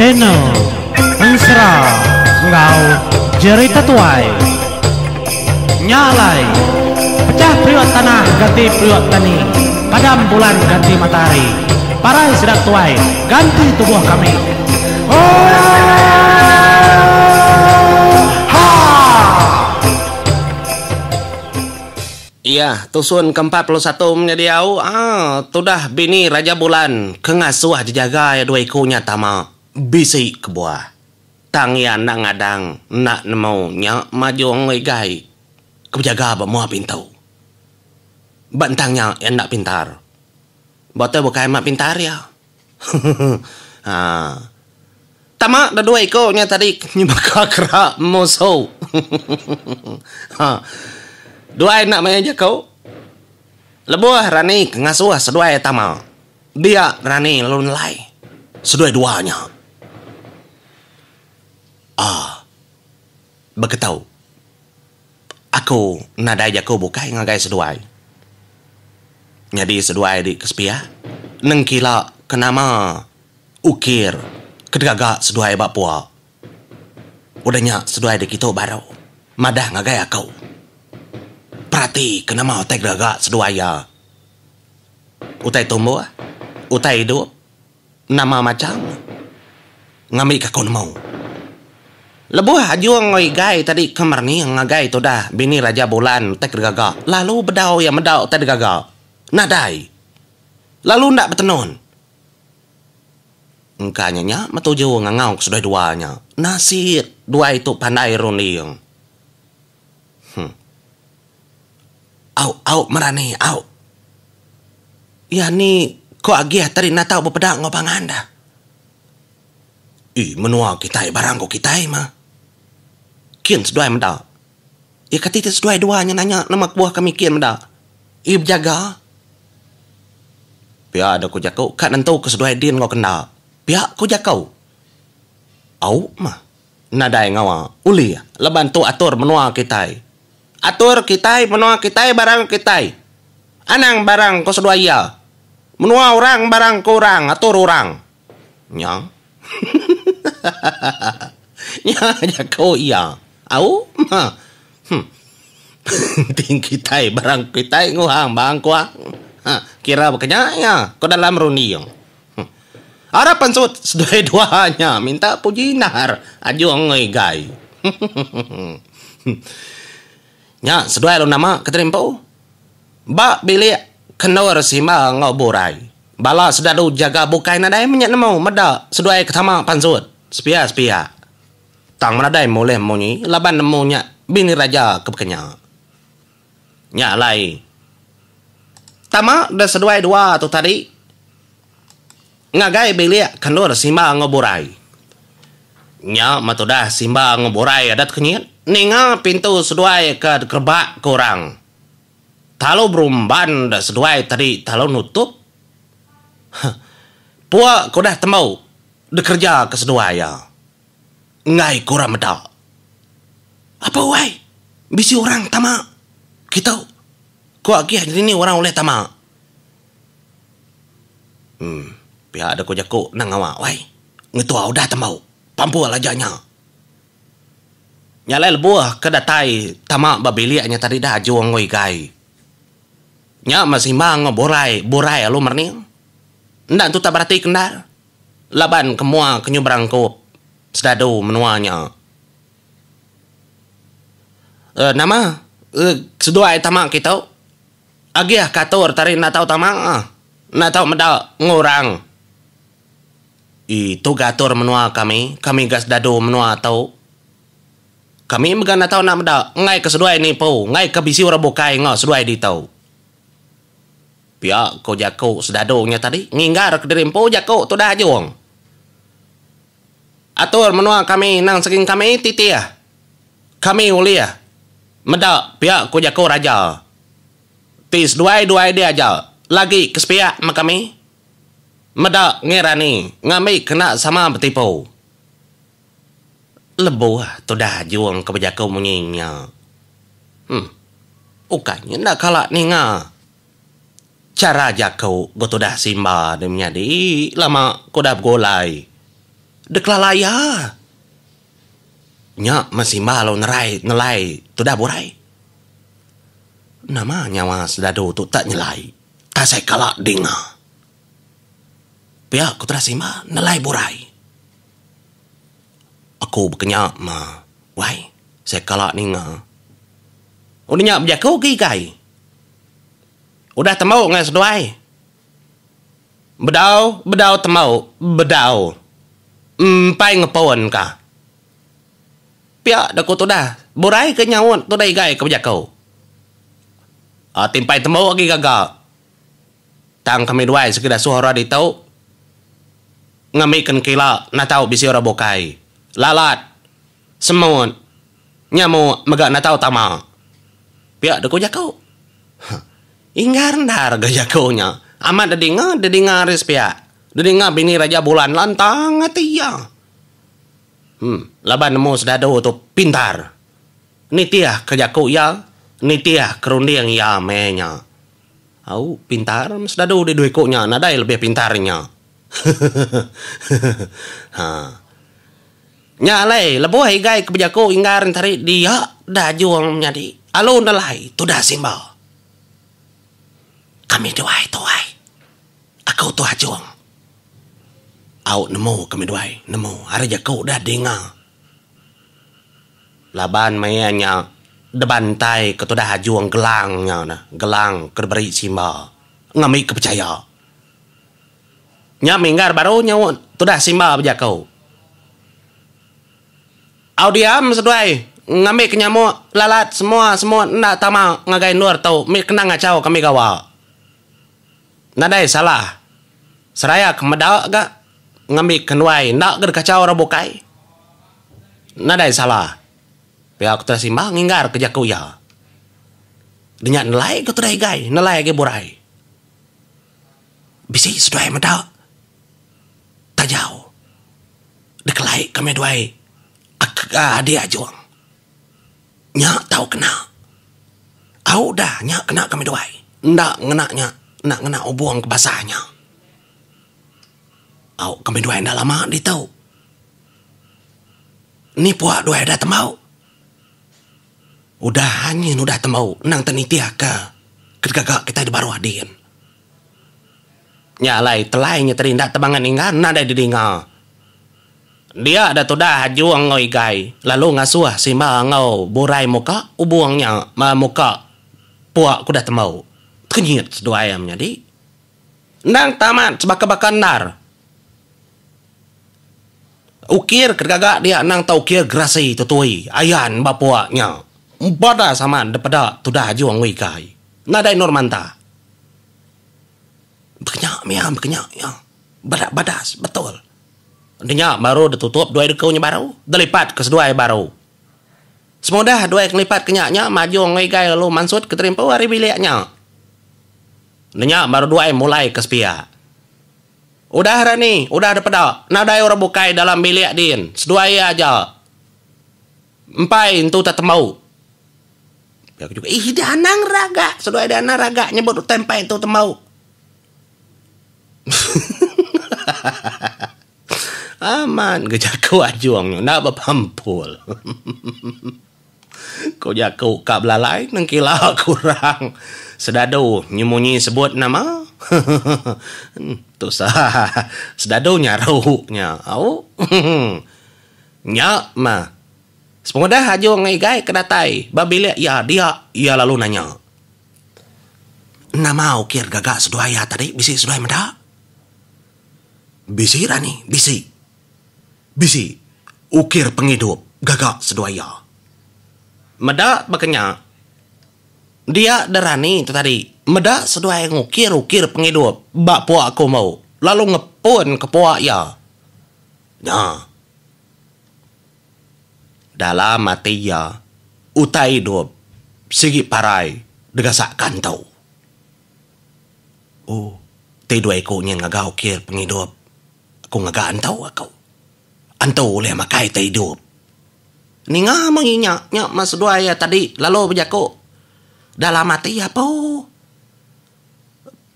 Channel Ensera enggau Jerita Tuai. Nya alai, pecah periuk tanah ganti periuk tani, padam bulan ganti matahari, parai sida tuai ganti tubuh kami. Oohaa! Iya, tusun ke 41 menyadi au aa tudah bini Raja Bulan ke ngasuh jejaga iya dua iku nya tama bisi kebuah. Tang iya enda ngadang enda nemu nya majung igai ke bejaga ba mua pintu. Ba entang nya iya enda pintar. Ba utai bukai amat pintar iya. Haa. Tama dedua iku nya tadi nyemaka kera musu. Haa. Duai enda mayuh jaku. Lebuh Rani ke ngasuh seduai tama, dia Rani lalu nelai seduai dua nya. Aa. Beketu. Aku nadai jaku bukai ngagai seduai. Nyadi seduai di ke sepiak nengkila ke nama ukir ke digaga seduai ba pua. Udah nya seduai di kitu baru madah ngagai aku. Perati ke nama utai ke digaga seduai iya. Utai tumbuh, utai idup. Nama macham ngambika aku nemu. Lebuh Ajung enggau Igai tadi ke merening ngagai tudah bini Raja Bulan utai ke digaga lalu bedau iya meda utai digaga. Nadai. Lalu enda betenun. Engka nya nya metuju ngangau ke seduai dua nya. Nasit duai tu pandai runding. Huh. Au au merani au. Iya ni ko agih tadi enda tau bepeda enggau pangan dah. Ii menua kitai barang ko kitai mah. Kin seduai meda. Iya kati ti seduai dua nya nanya nama kebuah kami kin meda. Iya bejaga. Pia deh ko jaku ka nentu ke seduai din enggau kenda. Pia ko jaku. Au mah. Nadai ngawa ulih laban tu atur menua kitai. Atur kitai menua kitai barang kitai. Anang barang ko seduai iya. Menua orang barang ko orang atur orang. Nya. Nya jaku iya. Au mah. Huh. Penting kitai barang kitai nguhang bang kuang. Ha kira baka nya iya ko dalam runding. Arap pansut seduai dua nya minta puji endar ajung enggau igai. Nya seduai lalu nama ke tadi empu. Ba bilik ke endur Simba enggau Burai. Bala sedadu jaga bukai nadai meh nya nemu meda seduai ke tama pansut sepia-sepia. Tang nadai mulih munyi laban nemu nya bini raja ke baka nya. Nya alai tama deh seduai dua tu tadi. Ngagai bilik ke endur Simba enggau Burai. Nya meh tudah Simba enggau Burai adat kenyit ninga pintu seduai ke dikerebak ke orang. Talu berumban da seduai tadi talu nutup. Huh. Pua ke udah tembu dikereja ke seduai iya. Enggai ke orang meda. Apu wai, bisi orang tama kitu. Ku agih dini orang ulih tama. Em, pia deh ku jaku nang ngawa wai. Ngetua udah tembu, pampul aja nya. Nya alai lebuh ke datai tama ba bilik nya tadi dah ajung enggau igai. Nya meh simbang enggau burai, burai alu merening. Enda entu tak berati ke endar laban ke mua ke nyu berangkup sedadu menua nya. Eh nama seduai tama kitu. Agih ke atur tari enda tau tama, enda tau meda enggau orang. Ii, tu ga atur menua kami, kami ga sedadu menua tu. Kami mega enda tau enda meda enggai ke seduai nipu, enggai ke bisi orang bukai enggau seduai ditu. Pia ko jaku sedadu nya tadi nginggar kediri empu jaku tudah ajung. Atur menua kami endang segi kami titih. Kami ulih meda pia ku jaku raja. Ti seduai duai dia aja lagi ke sepiak meh kami meda ngerani ngambi kena sama betipu. Lebuh tudah ajung ke bejaku munyi nya. Huh. Ukai nya enda kala ninga chara jaku ga tudah Simba deh menyadi lama ku udah begulai. Dekelala iya. Nya meh Simba lalu nerai nelai tudah burai. Nama nyawa sedadu tu tak nyelai tasai kala dinga. Pia ku tudah Simba nelai burai. Aku bekenya meh wai sai kala ninga. Udah nya bejaku agi kai. Udah tembu ngagai seduai. Bedau bedau tembu bedau empai ngepun ka. Pia da ku tudah burai ke nyaut tudah igai ke bejaku. Ti empai tembu agi gaga. Tang kami duai sigi dasuh orang ditu ngambi ke nengkila enda tau bisi orang bukai. Lalat, semut, nyamuk mega enda tau tama. Pia da ku jaku. Inggar endar ga jaku nya. Amat dedinga, dedinga ari sepiak. Dedinga bini Raja Bulan lantang ati iya. Em, laban nemu sedadu tu pintar. Nitih ke jaku iya, nitih ke runding iya meh nya. Au, pintar meh sedadu di dua iku nya nadai lebih pintar nya. Ha. Nya alai lebuh igai ke bejaku inggar entari dia dajung menyadi alu nelai tudah simba. Kami duai tuai. Aku tu ajung. Au nemu kami duai nemu ari jaku dah dinga. Laban maya nya debantai ke tudah ajung gelang nya nah gelang ke diberi simba ngambi ke pechaya. Nya minggar baru nyaut tudah Simba bejaku. Au diam seduai ngambi ke nyamuk lalat semua semut enda tama ngagai endur tu mih kena ngachau kami gawa. Nadai salah seraya ke meda ga ngambi ke nuai enda ga dikachau orang bukai. Nadai salah pia ku tudah Simba nginggar ke jaku iya. Nya nelai ga tudah igai nelai agi burai. Bisi seduai meda tajau dikelai kami duai adik ajung. Nya tau kena. Au dah nya kena kami duai. Enda ngena nya enda ngena ubung ke basah nya. Au kami duai enda lama ditu. Ni pua duai udah tembau. Udah nyin udah tembu endang te nitih ka ke digaga kitai di baruh din. Nya alai telai nya tadi enda tebangat ningga nadai didinga. Dia da tudah Ajung enggau Igai lalu ngasuh Simba enggau Burai muka ubung nya muka pua ke udah tembu. Tekenyit seduai iya menyadi. Endang tamat sebaka-baka endar. Ukir ke digaga dia endang tau ukir gerasi tutui ayan ba pua nya. Badas amat dipeda tudah Ajung enggau Igai. Nadai endur mantah. Bekenya mih bekenya iya. Badas badas betul. Enti nya baru ditutup duai deku nya baru, delipat ke seduai baru. Semudah duai ke ngelipat ke nya nya Majung enggau Igai lalu mansut ke terimpu ari bilik nya. Enti nya baru duai mulai ke sepiak. Udah Rani, udah dipeda, nadai orang bukai dalam bilik din, seduai iya aja. Empai entu tetembu. Pia ku juga, ih dia anang ragak, seduai dia anang ragak nyebut utai empai entu tembu. Amat ga jaku Ajung nya, enda bepampul. Ku jaku ka belalai nengkila kurang sedadu nyemunyi sebut nama. Tusah sedadu nyaru nya au. Nya mah. Sepengudah Ajung ngigai ke datai ba bilik iya dia iya lalu nanya. Nama ukir gaga seduai iya tadi bisi seduai meda? Bisi Rani, bisi. Bisi ukir pengidup gaga seduai iya. Meda baka nya, dia derani tu tadi meda seduai ngukir-ukir pengidup ba pua kumbu lalu ngepun ke pua iya. Nya. Dalam ati iya, utai idup sigi parai degasak kantu. Oh, ti dua iku nyin ngaga ukir pengidup. Aku ngaga antu aku. Antu ulih makai tai idup. Ninga munyi nya, nya meh seduai iya tadi lalu bejaku dalam ati apu.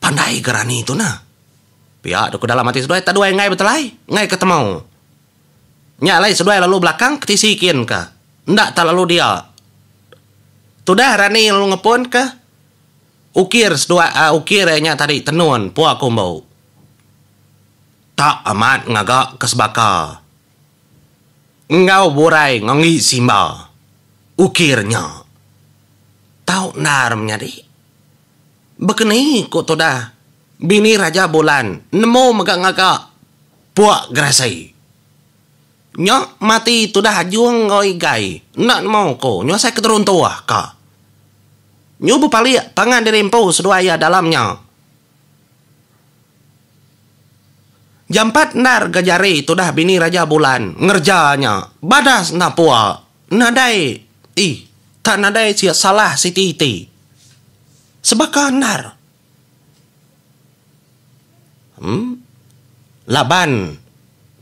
Pandai ga rani tu nah. Pia deka dalam ati seduai taduai enggai betelai, enggai ke temu. Nya alai seduai lalu belakang ke tisi kin ka. Enda tak lalu dia. Tudah Rani lalu ngepun ka ukir seduai ukir iya nya tadi tenun pua kumbu. Tak amat ngaga ke sebaka enggau burai ngenggi simba ukir nya. Tau endar menyadi. Bekeni ku tudah bini Raja Bulan nemu mega ngaga pua gerasi. Nya mati tudah ajung enggau igai enda nemu ku nyu asai ke teruntuh ka. Nyu bepalik pangan diri empu seduai iya dalam nya. Jampat endar ga jari tudah bini Raja Bulan ngereja nya badas enda pua nadai ih tak nadai salah siti iti. Sebaka endar. Em laban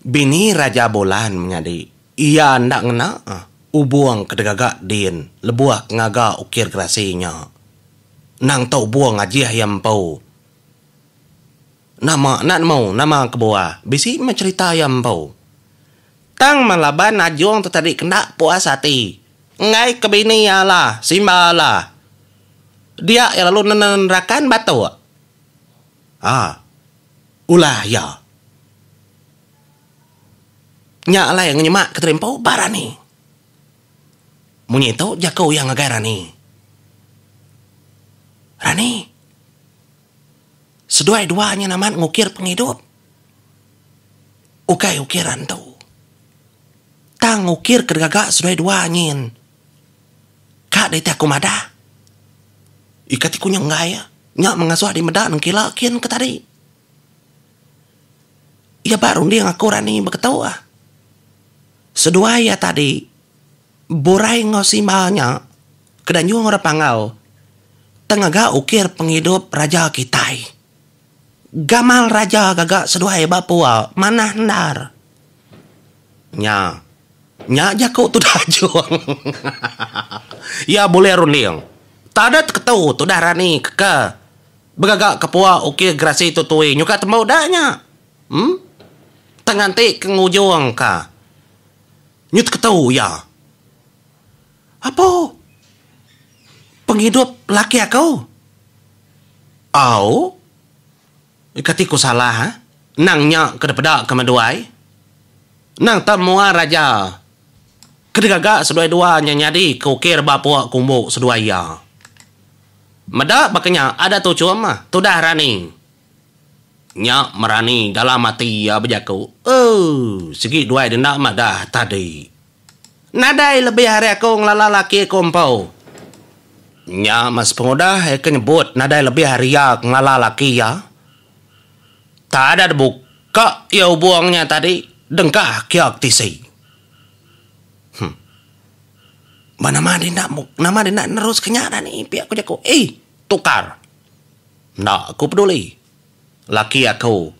bini Raja Bulan menyadi iya enda ngena ubung ke digaga din lebuh ke ngaga ukir gerasi nya. Endang tu ubung ajih iya empu. Nama enda nemu nama kebuah bisi meh cherita iya empu. Tang meh laban ajung tu tadi kenda puas ati enggai ke bini iya alah simba alah. Dia iya lalu nenerakan batuk. Haa ulah iya. Nya alai ngenyema ke tadi empu ba Rani. Munyi tu jaku iya ngagai Rani. Rani. Seduai dua nya amat ngukir pengidup. Ukai ukir antu. Tang ngukir ke digaga seduai dua nyin. Ka diti aku madah. Ika ti ku nya enggai. Nya meh ngasuh di meda nengkila kin ke tadi. Iya ba runding aku rani beketu ah. Seduai iya tadi Burai enggau Simba nya ke danjung orang Panggau tang ngaga ukir pengidup raja kitai. Gamal raja gaga seduai ba pua manah endar. Nya. Nya jaku tudah Ajung. Iya bulih runding. Tada teketu tudah Rani ke begaga ke pua ukir gerasi tu tui nyuka tembu da nya. Em. Tang nganti ke ngujung ka. Nyu teketu iya. Apo pengidup laki aku? Au. Kati ku salah ah. Nang nya ke dipeda ke meduai. Nang tak mua raja ke digaga seduai dua nya nyadi ke ukir ba pua kumbu seduai iya. Meda baka nya ada tuchum ah tudah Rani. Nya merani dalam ati iya bejaku, Ooh, sigi duai denda madah tadi. Nadai lebih ari aku ngelala laki aku empu. Nya meh sepengudah iya ke nyebut nadai lebih ari iya ke ngelala laki iya. Tak ada dibuka iya ubung nya tadi dengkah kia ke tisi. Huh. Ba nama deh enda nama deh enda neruska nya dah ni pia ku jaku. Eii tukar. Enda aku peduli. Laki aku.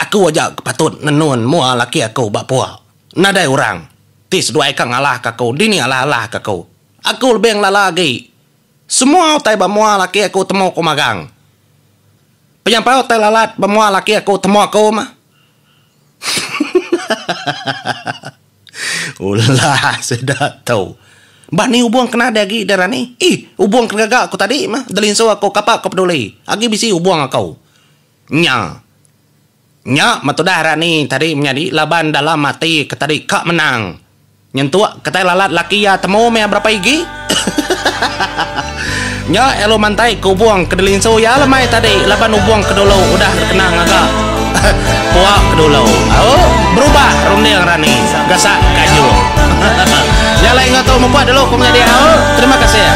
Aku aja ke patut nenun mua laki aku ba pua. Nadai orang ti seduai ka ngalahka aku dini alah-alah ka aku. Aku lebih ngelala agi. Semua utai ba mua laki aku temu ku magang. Penyampau utai lalat ba mua laki aku temu aku mah. Ulah sida tu. Bah ni ubung kena deh agi deh Rani. Ih, ubung ke gaga aku tadi mah delinsu aku kapa aku peduli. Agi bisi ubung aku. Nya. Nya meh tudah Rani tadi menyadi laban dalam ati ke tadi ka menang. Nyentuk ke tai lalat laki iya temu meh berapa igi. Nya elu mantai ke ubung ke dilinsu iya lemai tadi laban ubung ke dulu udah dikena ngaga pua ke dulu. Au berubah runding Rani gasak ke ajung. Nya alai enggau tu mupuk dulu ku menyadi au. Terima kasih.